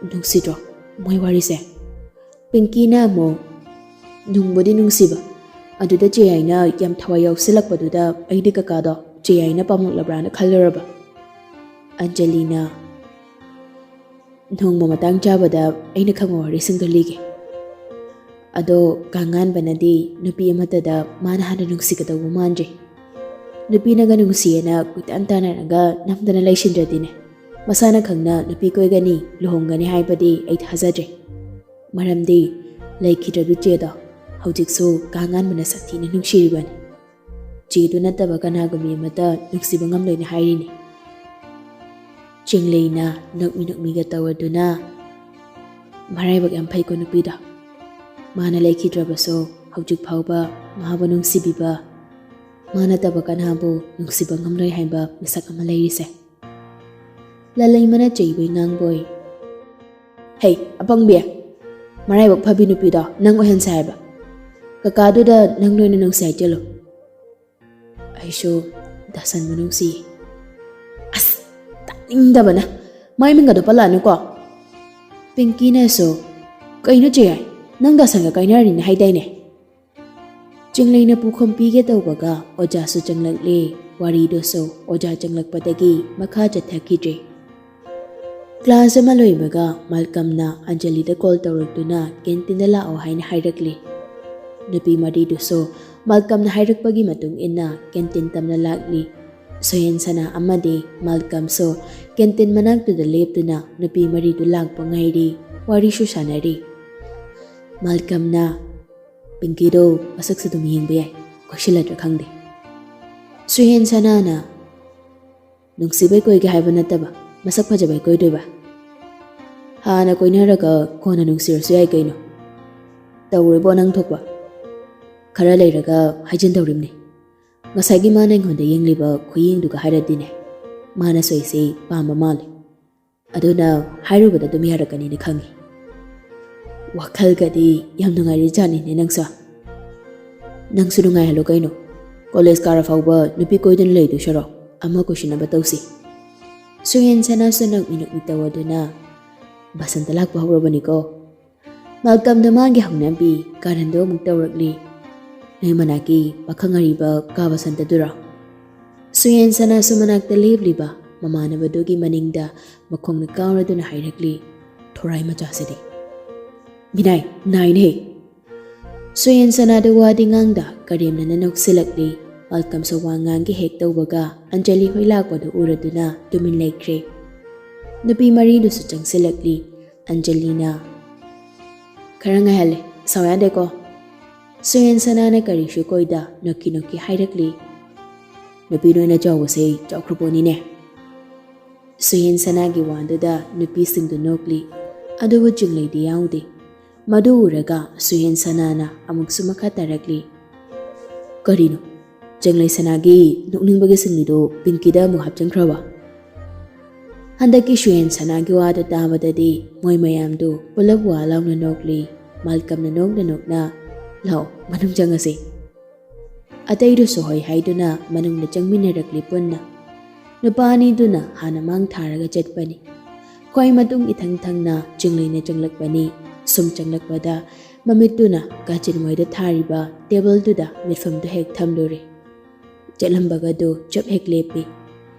ꯅꯨꯡꯁꯤꯗ꯭ꯔꯣ ꯃꯣꯏ ꯋꯥꯔꯤꯁꯦ?" ꯄꯤꯡꯀꯤꯅ ꯑꯃꯨꯛ, "ꯅꯨꯡꯕꯨꯗꯤ ꯅꯨꯡꯁꯤꯕ, ꯑꯗꯨꯗ ꯆꯦꯌꯥꯏꯅ ꯌꯥꯝ ꯊꯋꯥꯏ ꯌꯥꯎꯁꯤꯜꯂꯛꯄꯗꯨꯗ ꯑꯩꯗꯤ ꯀꯀꯥꯗꯣ ꯆꯦꯌꯥꯏꯅ ꯄꯥꯝꯂꯛꯂꯕ꯭ꯔꯥꯅ ꯈꯜꯂꯨꯔꯕ꯫ ꯑꯟꯖꯂꯤꯅ, "ꯅꯣꯡꯃ ꯃꯇꯥꯡ ꯆꯥꯕꯗ ꯑꯩꯅ ꯈꯪꯕ ꯋꯥꯔꯤꯁꯤꯡꯗꯣ ꯂꯤꯒꯦ꯫ ꯑꯗꯣ ꯀꯥꯉꯥꯟꯕꯅꯗꯤ ꯅꯨꯄꯤ ꯑꯃꯠꯇꯗ ꯃꯥꯅ ꯍꯥꯟꯅ ꯅꯨꯡꯁꯤꯒꯗꯧꯕ ꯃꯥꯟꯗ꯭ꯔꯤ꯫ ꯅꯨꯄꯤꯅꯒ ꯅꯨꯡꯁꯤꯌꯦꯅ ꯀꯣꯏꯇꯥꯟ ꯇꯥꯟꯅꯔꯒ ꯅꯝꯗꯅ ꯂꯩꯁꯤꯟꯗ꯭ꯔꯗꯤꯅꯦ, ꯃꯁꯥꯅ ꯈꯪꯅ ꯅꯨꯄꯤ ꯀꯣꯏꯒꯅꯤ, ꯂꯨꯍꯣꯡꯒꯅꯤ ꯍꯥꯏꯕꯗꯤ ꯑꯩ ꯊꯥꯖꯗ꯭ꯔꯦ꯫ ꯃꯔꯝꯗꯤ ꯂꯩꯈꯤꯗ꯭ꯔꯕꯤ ꯆꯦꯗꯣ ꯍꯧꯖꯤꯛꯁꯨ ꯀꯥꯉꯥꯟꯕꯅ ꯁꯥꯊꯤꯅ ꯅꯨꯡꯁꯤꯔꯤꯕꯅꯤ꯫ ꯆꯦꯗꯨ ꯅꯠꯇꯕ ꯀꯅꯥꯒꯨꯝꯕꯤ ꯑꯃꯠꯇ ꯅꯨꯡꯁꯤꯕ ꯉꯝꯂꯣꯏꯅ ꯍꯥꯏꯔꯤꯅꯤ꯫" ꯆꯤꯡꯂꯩꯅ ꯅꯣꯛꯃꯤ ꯅꯣꯛꯃꯤꯒ ꯇꯧꯔꯗꯨꯅ, "ꯃꯔꯥꯏꯕꯛ ꯌꯥꯝ ꯐꯩꯀꯣ ꯅꯨꯄꯤꯗꯣ꯫ ꯃꯥꯅ ꯂꯩꯈꯤꯗ꯭ꯔꯕꯁꯨ ꯍꯧꯖꯤꯛ ꯐꯥꯎꯕ ꯃꯥꯕꯨ ꯅꯨꯡꯁꯤꯕꯤꯕ, ꯃꯥ ꯅꯠꯇꯕ ꯀꯅꯥꯕꯨ ꯅꯨꯡꯁꯤꯕ ꯉꯝꯂꯣꯏ ꯍꯥꯏꯕ ꯃꯤꯁꯛ ꯑꯃ ꯂꯩꯔꯤꯁꯦ꯫" ꯂꯜꯂꯩꯃꯅ ꯆꯩꯕꯣꯏ ꯉꯥꯡꯕꯣꯏ, "ꯍꯩ, ꯑꯄꯪꯕꯤ! ꯃꯔꯥꯏꯕꯛ ꯐꯕꯤ ꯅꯨꯄꯤꯗꯣ ꯅꯪ ꯑꯣꯏꯍꯟꯁꯦ ꯍꯥꯏꯕ꯫ ꯀꯀꯥꯗꯨꯗ ꯅꯪ ꯂꯣꯏꯅ ꯅꯨꯡꯁꯤ ꯍꯥꯏꯖꯜꯂꯨ꯫" ꯑꯩꯁꯨ ꯗꯥꯁꯟꯕ ꯅꯨꯡꯁꯤꯌꯦ꯫ ꯑꯁ, ꯇꯥꯅꯤꯡꯗꯕꯅ꯫ ꯃꯥꯏ ꯃꯤꯡꯒꯗꯣ ꯄꯜꯂꯛꯑꯅꯨꯀꯣ꯫ ꯄꯤꯡꯀꯤꯅꯁꯨ, "ꯀꯩꯅꯣ ꯆꯦ? ꯅꯪ ꯗꯥꯁꯟꯒ ꯀꯥꯏꯅꯔꯤꯅꯦ ꯍꯥꯏꯗꯥꯏꯅꯦ?" ꯆꯤꯡꯂꯩꯅ ꯄꯨꯈꯣꯝ ꯄꯤꯒꯦ ꯇꯧꯕꯒ ꯑꯣꯖꯥꯁꯨ ꯆꯪꯂꯛꯂꯦ꯫ ꯋꯥꯔꯤꯗꯨꯁꯨ ꯑꯣꯖꯥ ꯆꯪꯂꯛꯄꯗꯒꯤ ꯃꯈꯥ ꯆꯠꯊꯈꯤꯗ꯭ꯔꯦ꯫ ꯀ꯭ꯂꯥꯁ ꯑꯃ ꯂꯣꯏꯕꯒ ꯃꯥꯜꯀꯝꯅ ꯑꯟꯖꯂꯤꯗ ꯀꯣꯜ ꯇꯧꯔꯛꯇꯨꯅ ꯀꯦꯟꯇꯤꯟꯗ ꯂꯥꯛꯑꯣ ꯍꯥꯏꯅ ꯍꯥꯏꯔꯛꯂꯤ꯫ ꯅꯨꯄꯤ ꯃꯔꯤꯗꯨꯁꯨ ꯃꯥꯜꯀꯝꯅ ꯍꯥꯏꯔꯛꯄꯒꯤ ꯃꯇꯨꯡ ꯏꯟꯅ ꯀꯦꯟꯇꯤꯟ ꯇꯝꯅ ꯂꯥꯛꯂꯤ꯫ ꯁꯣꯌꯦꯟꯁꯅꯥ ꯑꯃꯗꯤ ꯃꯥꯜꯀꯝꯁꯨ ꯀꯦꯟꯇꯤꯟ ꯃꯅꯥꯛꯇꯨꯗ ꯂꯦꯞꯇꯨꯅ ꯅꯨꯄꯤ ꯃꯔꯤꯗꯨ ꯂꯥꯛꯄ ꯉꯥꯏꯔꯤ, ꯋꯥꯔꯤꯁꯨ ꯁꯥꯟꯅꯔꯤ꯫ ꯃꯥꯜꯀꯝꯅ, "ꯄꯤꯡꯀꯤꯗꯣ ꯃꯁꯛꯁꯨ ꯑꯗꯨꯝ ꯌꯦꯡꯕ ꯌꯥꯏ, ꯀꯣꯏꯁꯤꯜꯂꯗ꯭ꯔꯥ ꯈꯪꯗꯦ꯫" ꯁꯣꯌꯦꯟꯁꯅꯥꯅ, "ꯅꯨꯡꯁꯤꯕꯩ ꯀꯣꯏꯒꯦ ꯍꯥꯏꯕ ꯅꯠꯇꯕ, ꯃꯁꯛ ꯐꯖꯕꯩ ꯀꯣꯏꯗꯣꯏꯕ? ꯍꯥꯟꯅ ꯀꯣꯏꯅꯔꯒ ꯀꯣꯟꯅ ꯅꯨꯡꯁꯤꯔꯁꯨ ꯌꯥꯏ ꯀꯩꯅꯣ꯫ ꯇꯧꯔꯣꯏꯕꯣ ꯅꯪ ꯊꯣꯛꯄ꯫ ꯈꯔ ꯂꯩꯔꯒ ꯍꯥꯏꯖꯤꯟꯗꯧꯔꯤꯕꯅꯤ꯫ ꯉꯁꯥꯏꯒꯤ ꯃꯥꯅ ꯑꯩꯉꯣꯟꯗ ꯌꯦꯡꯂꯤꯕ ꯈꯨꯌꯦꯡꯗꯨꯒ ꯍꯥꯏꯔꯗꯤꯅꯦ, ꯃꯥꯅꯁꯨ ꯑꯩꯁꯦ ꯄꯥꯝꯕ ꯃꯥꯜꯂꯦ꯫ ꯑꯗꯨꯅ ꯍꯥꯏꯔꯨꯕꯗ ꯑꯗꯨꯝ ꯌꯥꯔꯛꯀꯅꯤꯅ ꯈꯪꯉꯤ꯫ ꯋꯥꯈꯜꯒꯗꯤ ꯌꯥꯝ ꯅꯨꯡꯉꯥꯏꯔꯤ ꯖꯥꯠꯅꯤꯅꯦ ꯅꯪꯁꯨ꯫ ꯅꯪꯁꯨ ꯅꯨꯡꯉꯥꯏꯍꯜꯂꯣ ꯀꯩꯅꯣ꯫ ꯀꯣꯂꯦꯖ ꯀꯥꯔ ꯐꯥꯎꯕ ꯅꯨꯄꯤ ꯀꯣꯏꯗꯨꯅ ꯂꯩꯗꯣꯏ ꯁꯔꯨꯛ ꯑꯃ ꯀꯣꯏꯁꯤꯟꯅꯕ ꯇꯧꯁꯤ꯫" ꯁꯣꯌꯦꯟꯁꯅꯥꯁꯨ ꯅꯣꯛꯃꯤ ꯅꯣꯛꯃꯤ ꯇꯧꯔꯗꯨꯅ, "ꯕꯁꯟꯇ ꯂꯥꯛꯄ ꯍꯧꯔꯕꯅꯤꯀꯣ꯫" ꯃꯥꯜꯀꯝꯗ ꯃꯥꯒꯤ ꯍꯧꯅꯕꯤ ꯀꯥꯔꯟꯗꯣ ꯑꯃꯨꯛ ꯇꯧꯔꯛꯂꯤ꯫ "ꯅꯣꯏ ꯃꯅꯥꯛꯀꯤ ꯄꯥꯈꯪ ꯑꯔꯤꯕ ꯀꯥ ꯕꯁꯟꯇꯗꯨꯔꯣ?" ꯁꯨꯌꯦꯟꯁꯅꯥꯁꯨ ꯃꯅꯥꯛꯇ ꯂꯦꯞꯂꯤꯕ ꯃꯃꯥꯟꯅꯕꯗꯨꯒꯤ ꯃꯅꯤꯡꯗ ꯃꯈꯣꯡꯅ ꯀꯥꯎꯔꯗꯨꯅ ꯍꯥꯏꯔꯛꯂꯤ, "ꯊꯣꯔꯥꯏ ꯃꯆꯥꯁꯤꯗꯤ꯫ ꯃꯤꯅꯥꯏ, ꯅꯥꯏꯅꯦ!" ꯁꯨꯌꯦꯟ ꯁꯅꯥꯗ ꯋꯥꯗꯤ ꯉꯥꯡꯗ ꯀꯔꯦꯝꯅꯅ ꯅꯣꯛꯁꯤꯜꯂꯛꯂꯤ꯫ ꯃꯥꯜꯀꯝꯁꯨ ꯋꯥ ꯉꯥꯡꯒꯦ ꯍꯦꯛ ꯇꯧꯕꯒ ꯑꯟꯖꯂꯤ ꯍꯣꯏ ꯂꯥꯛꯄꯗꯨ ꯎꯔꯗꯨꯅ ꯇꯨꯃꯤꯟ ꯂꯩꯈ꯭ꯔꯦ꯫ ꯅꯨꯄꯤ ꯃꯔꯤꯗꯨꯁꯨ ꯆꯪꯁꯤꯜꯂꯛꯂꯤ꯫ ꯑꯟꯖꯂꯤꯅ, "ꯈꯔ ꯉꯥꯏꯍꯜꯂꯦ, ꯁꯥꯎ ꯌꯥꯗꯦꯀꯣ?" ꯁꯨꯌꯦꯟ ꯁꯅꯥꯅ ꯀꯔꯤꯁꯨ ꯀꯣꯏꯗ ꯅꯣꯛꯀꯤ ꯅꯣꯛꯀꯤ ꯍꯥꯏꯔꯛꯂꯤ, "ꯅꯨꯄꯤ ꯅꯣꯏꯅ ꯆꯥꯎꯕꯁꯦ ꯆꯥꯎꯈ꯭ꯔꯄꯣꯠꯅꯤꯅꯦ꯫" ꯁꯨꯌꯦꯟ ꯁꯅꯥꯒꯤ ꯋꯥꯗꯨꯗ ꯅꯨꯄꯤꯁꯤꯡꯗꯨ ꯅꯣꯛꯂꯤ, ꯑꯗꯨꯕꯨ ꯆꯤꯡꯂꯩꯗꯤ ꯌꯥꯎꯗꯦ꯫ ꯃꯗꯨ ꯎꯔꯒ ꯁꯨꯌꯦꯟ ꯁꯅꯥꯅ ꯑꯃꯨꯛꯁꯨ ꯃꯈꯥ ꯇꯥꯔꯛꯂꯤ, "ꯀꯔꯤꯅꯣ, ꯆꯤꯡꯂꯩ ꯁꯅꯥꯒꯤ ꯅꯣꯛꯅꯤꯡꯕꯒꯤ ꯁꯤꯡꯂꯤꯗꯨ ꯄꯤꯡꯀꯤꯗ ꯑꯃꯨꯛ ꯍꯥꯞꯆꯤꯟꯈ꯭ꯔꯕ?" ꯍꯟꯗꯛꯀꯤ ꯁꯨꯌꯦꯟ ꯁꯅꯥꯒꯤ ꯋꯥꯗꯨ ꯇꯥꯕꯗꯗꯤ ꯃꯣꯏ ꯃꯌꯥꯝꯗꯨ ꯄꯨꯂꯞ ꯋꯥ ꯂꯥꯎꯅ ꯅꯣꯛꯂꯤ꯫ ꯃꯥꯜꯀꯝꯅ ꯅꯣꯛꯅ ꯅꯣꯛꯅ, "ꯂꯥꯛꯑꯣ, ꯃꯅꯨꯡ ꯆꯪꯉꯁꯤ꯫" ꯑꯇꯩꯗꯨꯁꯨ ꯍꯣꯏ ꯍꯥꯏꯗꯨꯅ ꯃꯅꯨꯡꯗ ꯆꯪꯃꯤꯟꯅꯔꯛꯂꯤ ꯄꯨꯟꯅ꯫ ꯅꯨꯄꯥ ꯑꯅꯤꯗꯨꯅ ꯍꯥꯟꯅ ꯃꯥꯡ ꯊꯥꯔꯒ ꯆꯠꯄꯅꯤ꯫ ꯈ꯭ꯋꯥꯏ ꯃꯇꯨꯡ ꯏꯊꯪ ꯊꯪꯅ ꯆꯤꯡꯂꯩꯅ ꯆꯪꯂꯛꯄꯅꯤ꯫ ꯁꯨꯝ ꯆꯪꯂꯛꯄꯗ ꯃꯃꯤꯠꯇꯨꯅ ꯀꯥꯆꯤꯟ ꯋꯥꯏꯗ ꯊꯥꯔꯤꯕ ꯇꯦꯕꯜꯗꯨꯗ ꯃꯤꯠꯐꯝꯗꯨ ꯍꯦꯛ ꯊꯝꯂꯨꯔꯦ꯫ ꯆꯠꯂꯝꯕꯒꯗꯨ ꯆꯞ ꯍꯦꯛ ꯂꯦꯞꯄꯤ꯫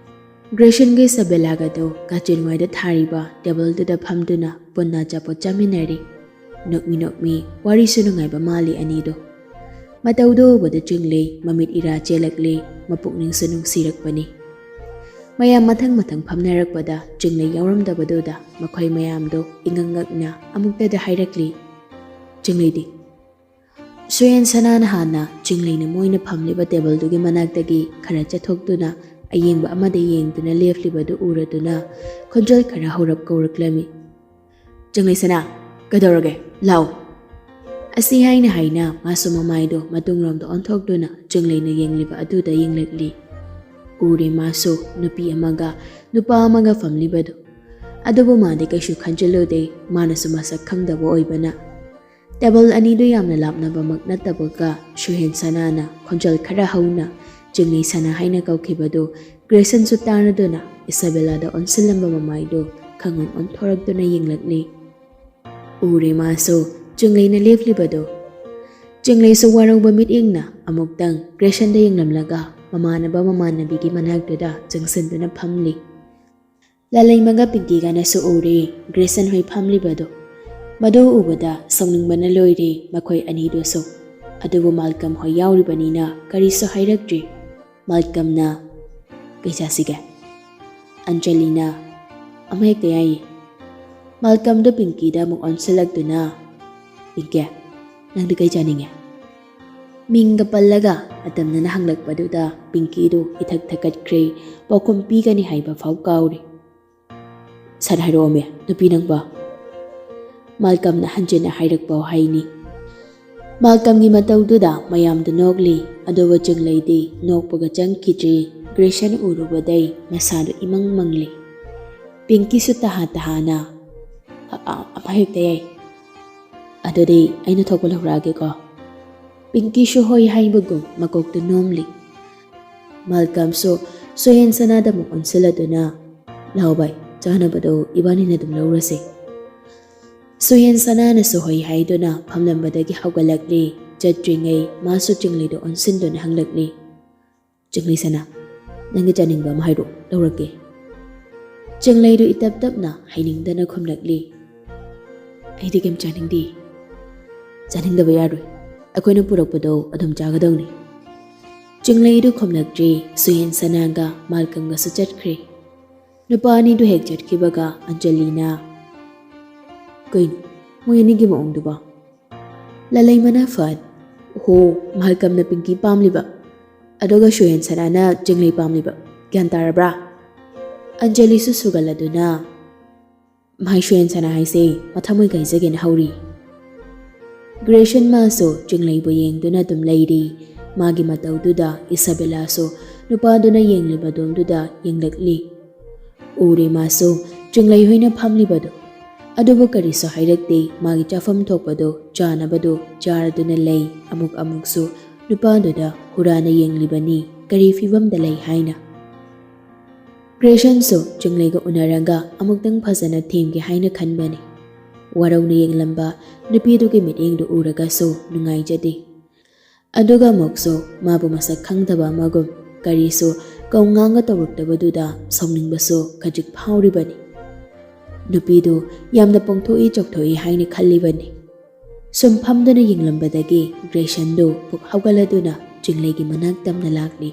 ꯒ꯭ꯔꯦꯁꯟꯒ ꯏꯁꯥꯕꯦꯂꯥꯒꯗꯨ ꯀꯥꯆꯤꯟ ꯋꯥꯏꯗ ꯊꯥꯔꯤꯕ ꯇꯦꯕꯜꯗꯨꯗ ꯐꯝꯗꯨꯅ ꯄꯨꯟꯅ ꯑꯆꯥꯄꯣꯠ ꯆꯥꯃꯤꯟꯅꯔꯤ꯫ ꯅꯣꯛꯃꯤ ꯅꯣꯛꯃꯤ ꯋꯥꯔꯤꯁꯨ ꯅꯨꯡꯉꯥꯏꯕ ꯃꯥꯜꯂꯤ ꯑꯅꯤꯗꯣ꯫ ꯃꯇꯧꯗꯨ ꯎꯕꯗ ꯆꯤꯡꯂꯩ ꯃꯃꯤꯠ ꯏꯔꯥ ꯆꯦꯜꯂꯛꯂꯤ, ꯃꯄꯨꯛꯅꯤꯡꯁꯨ ꯅꯨꯡꯁꯤꯔꯛꯄꯅꯤ꯫ ꯃꯌꯥꯝ ꯃꯊꯪ ꯃꯊꯪ ꯐꯝꯅꯔꯛꯄꯗ ꯆꯤꯡꯂꯩ ꯌꯥꯎꯔꯝꯗꯕꯗꯨꯗ ꯃꯈꯣꯏ ꯃꯌꯥꯝꯗꯣ ꯏꯉꯛ ꯉꯛꯅ ꯑꯃꯨꯛꯇꯗ ꯍꯥꯏꯔꯛꯂꯤ, "ꯆꯤꯡꯂꯩꯗꯤ?" ꯁꯨꯌꯦꯟ ꯁꯅꯥꯅ ꯍꯥꯟꯅ ꯆꯤꯡꯂꯩꯅ ꯃꯣꯏꯅ ꯐꯝꯂꯤꯕ ꯇꯦꯕꯜꯗꯨꯒꯤ ꯃꯅꯥꯛꯇꯒꯤ ꯈꯔ ꯆꯠꯊꯣꯛꯇꯨꯅ ꯑꯌꯦꯡꯕ ꯑꯃꯗ ꯌꯦꯡꯗꯨꯅ ꯂꯦꯞꯂꯤꯕꯗꯨ ꯎꯔꯗꯨꯅ ꯈꯣꯟꯖꯦꯜ ꯈꯔ ꯍꯧꯔꯞ ꯀꯧꯔꯛꯂꯝꯃꯤ, "ꯆꯤꯡꯂꯩ ꯁꯅꯥ, ꯀꯩꯗꯧꯔꯒꯦ? ꯂꯥꯛꯑꯣ꯫" ꯑꯁꯤ ꯍꯥꯏꯅ ꯍꯥꯏꯅ ꯃꯥꯁꯨ ꯃꯃꯥꯏꯗꯣ ꯃꯇꯨꯡꯂꯣꯝꯗ ꯑꯣꯟꯊꯣꯛꯇꯨꯅ ꯆꯤꯡꯂꯩꯅ ꯌꯦꯡꯂꯤꯕ ꯑꯗꯨꯗ ꯌꯦꯡꯂꯛꯂꯤ꯫ ꯎꯔꯦ ꯃꯥꯁꯨ ꯅꯨꯄꯤ ꯑꯃꯒ ꯅꯨꯄꯥ ꯑꯃꯒ ꯐꯝꯂꯤꯕꯗꯨ꯫ ꯑꯗꯨꯕꯨ ꯃꯥꯗꯤ ꯀꯩꯁꯨ ꯈꯟꯖꯤꯜꯂꯨꯗꯦ, ꯃꯥꯅꯁꯨ ꯃꯁꯛ ꯈꯪꯗꯕ ꯑꯣꯏꯕꯅ꯫ ꯇꯦꯕꯜ ꯑꯅꯤꯗꯨ ꯌꯥꯝꯅ ꯂꯥꯞꯅꯕꯃꯛ ꯅꯠꯇꯕꯒ ꯁꯨꯍꯦꯟ ꯁꯅꯥꯅ ꯈꯣꯟꯖꯦꯜ ꯈꯔ ꯍꯧꯅ ꯆꯤꯡꯂꯩ ꯁꯅꯥ ꯍꯥꯏꯅ ꯀꯧꯈꯤꯕꯗꯨ ꯒ꯭ꯔꯦꯁꯟꯁꯨ ꯇꯥꯔꯗꯨꯅ ꯏꯁꯥꯕꯦꯂꯥꯗ ꯑꯣꯟꯁꯤꯜꯂꯝꯕ ꯃꯃꯥꯏꯗꯨ ꯈꯪꯑꯣꯟ ꯑꯣꯟꯊꯣꯔꯛꯇꯨꯅ ꯌꯦꯡꯂꯛꯂꯤ꯫ ꯎꯔꯦ ꯃꯥꯁꯨ ꯆꯤꯡꯂꯩꯅ ꯂꯦꯞꯂꯤꯕꯗꯨ꯫ ꯆꯤꯡꯂꯩꯁꯨ ꯋꯥꯔꯧꯕ ꯃꯤꯠꯌꯦꯡꯅ ꯑꯃꯨꯛꯇꯪ ꯒ꯭ꯔꯦꯁꯟꯗ ꯌꯦꯡꯂꯝꯂꯒ ꯃꯃꯥꯟꯅꯕ ꯃꯃꯥꯟꯅꯕꯤꯒꯤ ꯃꯅꯥꯛꯇꯨꯗ ꯆꯪꯁꯤꯟꯗꯨꯅ ꯐꯝꯂꯤ꯫ ꯂꯥꯂꯩꯃꯒ ꯄꯤꯡꯀꯤꯒꯅꯁꯨ ꯎꯔꯦ ꯒ꯭ꯔꯦꯁꯟ ꯍꯣꯏ ꯐꯝꯂꯤꯕꯗꯨ꯫ ꯃꯗꯨ ꯎꯕꯗ ꯁꯥꯎꯅꯤꯡꯕꯅ ꯂꯣꯏꯔꯦ ꯃꯈꯣꯏ ꯑꯅꯤꯗꯨꯁꯨ꯫ ꯑꯗꯨꯕꯨ ꯃꯥꯜꯀꯝ ꯍꯣꯏ ꯌꯥꯎꯔꯤꯕꯅꯤꯅ ꯀꯔꯤꯁꯨ ꯍꯥꯏꯔꯛꯇ꯭ꯔꯤ꯫ ꯃꯥꯜꯀꯝꯅ, "ꯀꯩ ꯆꯥꯁꯤꯒꯦ?" ꯑꯟꯖꯂꯤꯅ, "ꯑꯃ ꯍꯦꯛꯇ ꯌꯥꯏꯌꯦ"꯫ ꯃꯥꯜꯀꯝꯗꯨ ꯄꯤꯡꯀꯤꯗ ꯑꯃꯨꯛ ꯑꯣꯟꯁꯤꯜꯂꯛꯇꯨꯅ, "ꯄꯤꯡꯀꯤ, ꯅꯪꯗꯤ ꯀꯩ ꯆꯥꯅꯤꯡꯉꯦ?" ꯃꯤꯡꯒ ꯄꯜꯂꯒ ꯑꯇꯝꯅꯅ ꯍꯪꯂꯛꯄꯗꯨꯗ ꯄꯤꯡꯀꯤꯗꯨ ꯏꯊꯛ ꯊꯛꯀꯠꯈ꯭ꯔꯦ꯫ ꯄꯥꯎꯈꯨꯝ ꯄꯤꯒꯅꯤ ꯍꯥꯏꯕ ꯐꯥꯎ ꯀꯥꯎꯔꯦ꯫ "ꯁꯠ ꯍꯥꯏꯔꯛꯑꯣꯃꯦ, ꯅꯨꯄꯤ ꯅꯪꯕꯣ!" ꯃꯥꯜꯀꯝꯅ ꯍꯟꯖꯤꯟꯅ ꯍꯥꯏꯔꯛꯄ ꯋꯥꯍꯩꯅꯤ꯫ ꯃꯥꯜꯀꯝꯒꯤ ꯃꯇꯧꯗꯨꯗ ꯃꯌꯥꯝꯗꯨ ꯅꯣꯛꯂꯤ꯫ ꯑꯗꯨꯕꯨ ꯆꯤꯡꯂꯩꯗꯤ ꯅꯣꯛꯄꯒ ꯆꯪꯈꯤꯗ꯭ꯔꯤ꯫ ꯒ꯭ꯔꯦꯁꯟ ꯎꯔꯨꯕꯗꯩ ꯃꯁꯥꯗꯨ ꯏꯃꯪ ꯃꯪꯂꯤ꯫ ꯄꯤꯡꯀꯤꯁꯨ ꯇꯍꯥ ꯇꯍꯥꯅ, "ꯑ-, ꯑ-, ꯑꯃ ꯍꯦꯛꯇ ꯌꯥꯏ"꯫ "ꯑꯗꯨꯗꯤ ꯑꯩꯅ ꯊꯣꯛꯄ ꯂꯧꯔꯛꯑꯒꯦꯀꯣ"꯫ ꯄꯤꯡꯀꯤꯁꯨ ꯍꯣꯏ ꯍꯥꯏꯕꯒꯨꯝ ꯃꯀꯣꯛꯇꯨ ꯅꯣꯝꯂꯤ꯫ ꯃꯥꯜꯀꯝꯁꯨ ꯁꯨꯍꯦꯟ ꯁꯅꯥꯗ ꯑꯃꯨꯛ ꯑꯣꯟꯁꯤꯜꯂꯗꯨꯅ, "ꯂꯥꯎ ꯚꯥꯏ, ꯆꯥꯅꯕꯗꯣ ꯏꯕꯥꯅꯤꯅ ꯑꯗꯨꯝ ꯂꯧꯔꯁꯦ"꯫ ꯁꯨꯍꯦꯟ ꯁꯅꯥꯅꯁꯨ ꯍꯣꯏ ꯍꯥꯏꯗꯨꯅ ꯐꯝꯂꯝꯕꯗꯒꯤ ꯍꯧꯒꯠꯂꯛꯂꯤ꯫ ꯆꯠꯇ꯭ꯔꯤꯉꯩ ꯃꯥꯁꯨ ꯆꯤꯡꯂꯩꯗ ꯑꯣꯟꯁꯤꯟꯗꯨꯅ ꯍꯪꯂꯛꯂꯤ, "ꯆꯤꯡꯂꯩ ꯁꯅꯥ, ꯅꯪꯒꯤ ꯆꯥꯅꯤꯡꯕ ꯑꯃ ꯍꯥꯏꯔꯛꯑꯣ, ꯂꯧꯔꯛꯀꯦ"꯫ ꯆꯤꯡꯂꯩꯗꯨ ꯏꯇꯞ ꯇꯞꯅ ꯍꯩꯅꯤꯡꯗꯅ ꯈꯨꯝꯂꯛꯂꯤ, "ꯑꯩꯗꯤ ꯀꯩꯝ ꯆꯥꯅꯤꯡꯗꯦ"꯫ "ꯆꯥꯅꯤꯡꯗꯕ ꯌꯥꯔꯣꯏ, ꯑꯩꯈꯣꯏꯅ ꯄꯨꯔꯛꯄꯗꯣ ꯑꯗꯨꯝ ꯆꯥꯒꯗꯧꯅꯤ"꯫ ꯆꯤꯡꯂꯩꯗꯨ ꯈꯨꯝꯂꯛꯇ꯭ꯔꯤ꯫ ꯁꯨꯍꯦꯟ ꯁꯅꯥꯒ ꯃꯥꯜꯀꯝꯒꯁꯨ ꯆꯠꯈ꯭ꯔꯦ꯫ ꯅꯨꯄꯥ ꯑꯅꯤꯗꯨ ꯍꯦꯛ ꯆꯠꯈꯤꯕꯒ ꯑꯟꯖꯂꯤꯅ, "ꯀꯩꯅꯣ ꯃꯣꯏ ꯑꯅꯤꯒꯤ ꯃꯑꯣꯡꯗꯨꯕꯣ?" ꯂꯥꯂꯩꯃꯅ ꯐꯠ, "ꯑꯣꯍꯣ, ꯃꯥꯜꯀꯝꯅ ꯄꯤꯡꯀꯤ ꯄꯥꯝꯂꯤꯕ, ꯑꯗꯨꯒ ꯁꯨꯍꯦꯟ ꯁꯅꯥꯅ ꯆꯤꯡꯂꯩ ꯄꯥꯝꯂꯤꯕ꯫ ꯒ꯭ꯌꯥꯟ ꯇꯥꯔꯕ꯭ꯔꯥ?" ꯑꯟꯖꯂꯤꯁꯨ ꯁꯨꯒꯠꯂꯗꯨꯅ, "ꯃꯍꯥꯏ ꯁꯨꯍꯦꯟ ꯁꯅꯥ ꯍꯥꯏꯁꯦ ꯃꯊꯃꯣꯏ ꯀꯥꯏꯖꯒꯦꯅ ꯍꯧꯔꯤ"꯫ ꯒ꯭ꯔꯦꯁꯟ ꯃꯥꯁꯨ ꯆꯤꯡꯂꯩꯕꯨ ꯌꯦꯡꯗꯨꯅ ꯑꯗꯨꯝ ꯂꯩꯔꯤ꯫ ꯃꯥꯒꯤ ꯃꯇꯧꯗꯨꯗ ꯏꯁꯥꯕꯦꯂꯥꯁꯨ ꯅꯨꯄꯥꯗꯨꯅ ꯌꯦꯡꯂꯤꯕ ꯑꯗꯣꯝꯗꯨꯗ ꯌꯦꯡꯂꯛꯂꯤ꯫ ꯎꯔꯦ ꯃꯥꯁꯨ ꯆꯤꯡꯂꯩ ꯍꯣꯏꯅ ꯐꯝꯂꯤꯕꯗꯨ꯫ ꯑꯗꯨꯕꯨ ꯀꯔꯤꯁꯨ ꯍꯥꯏꯔꯛꯇꯦ꯫ ꯃꯥꯒꯤ ꯆꯥꯐꯝ ꯊꯣꯛꯄꯗꯨ ꯆꯥꯅꯕꯗꯨ ꯆꯥꯔꯗꯨꯅ ꯂꯩ꯫ ꯑꯃꯨꯛ ꯑꯃꯨꯛꯁꯨ ꯅꯨꯄꯥꯗꯨꯗ ꯍꯨꯔꯥꯅ ꯌꯦꯡꯂꯤꯕꯅꯤ, ꯀꯔꯤ ꯐꯤꯕꯝꯗ ꯂꯩ ꯍꯥꯏꯅ꯫ ꯒ꯭ꯔꯦꯁꯟꯁꯨ ꯆꯤꯡꯂꯩꯒ ꯎꯅꯔꯒ ꯑꯃꯨꯛꯇꯪ ꯐꯖꯅ ꯊꯦꯝꯒꯦ ꯍꯥꯏꯅ ꯈꯟꯕꯅꯤ꯫ ꯋꯥꯔꯧꯅ ꯌꯦꯡꯂꯝꯕ ꯅꯨꯄꯤꯗꯨꯒꯤ ꯃꯤꯠꯌꯦꯡꯗꯨ ꯎꯔꯒꯁꯨ ꯅꯨꯡꯉꯥꯏꯖꯗꯦ꯫ ꯑꯗꯨꯒ ꯑꯃꯨꯛꯁꯨ ꯃꯥꯕꯨ ꯃꯁꯛ ꯈꯪꯗꯕ ꯑꯃꯒꯨꯝ ꯀꯔꯤꯁꯨ ꯀꯧꯉꯥꯡꯒ ꯇꯧꯔꯛꯇꯕꯗꯨꯗ ꯁꯥꯎꯅꯤꯡꯕꯁꯨ ꯈꯖꯤꯛ ꯐꯥꯎꯔꯤꯕꯅꯤ꯫ ꯅꯨꯄꯤꯗꯨ ꯌꯥꯝꯅ ꯄꯣꯡꯊꯣꯛꯏ ꯆꯥꯎꯊꯣꯛꯏ ꯍꯥꯏꯅ ꯈꯜꯂꯤꯕꯅꯤ꯫ ꯁꯨꯝ ꯐꯝꯗꯨꯅ ꯌꯦꯡꯂꯝꯕꯗꯒꯤ ꯒ꯭ꯔꯦꯁꯟꯗꯨ ꯄꯨꯛ ꯍꯧꯒꯠꯂꯗꯨꯅ ꯆꯤꯡꯂꯩꯒꯤ ꯃꯅꯥꯛ ꯇꯝꯅ ꯂꯥꯛꯂꯤ꯫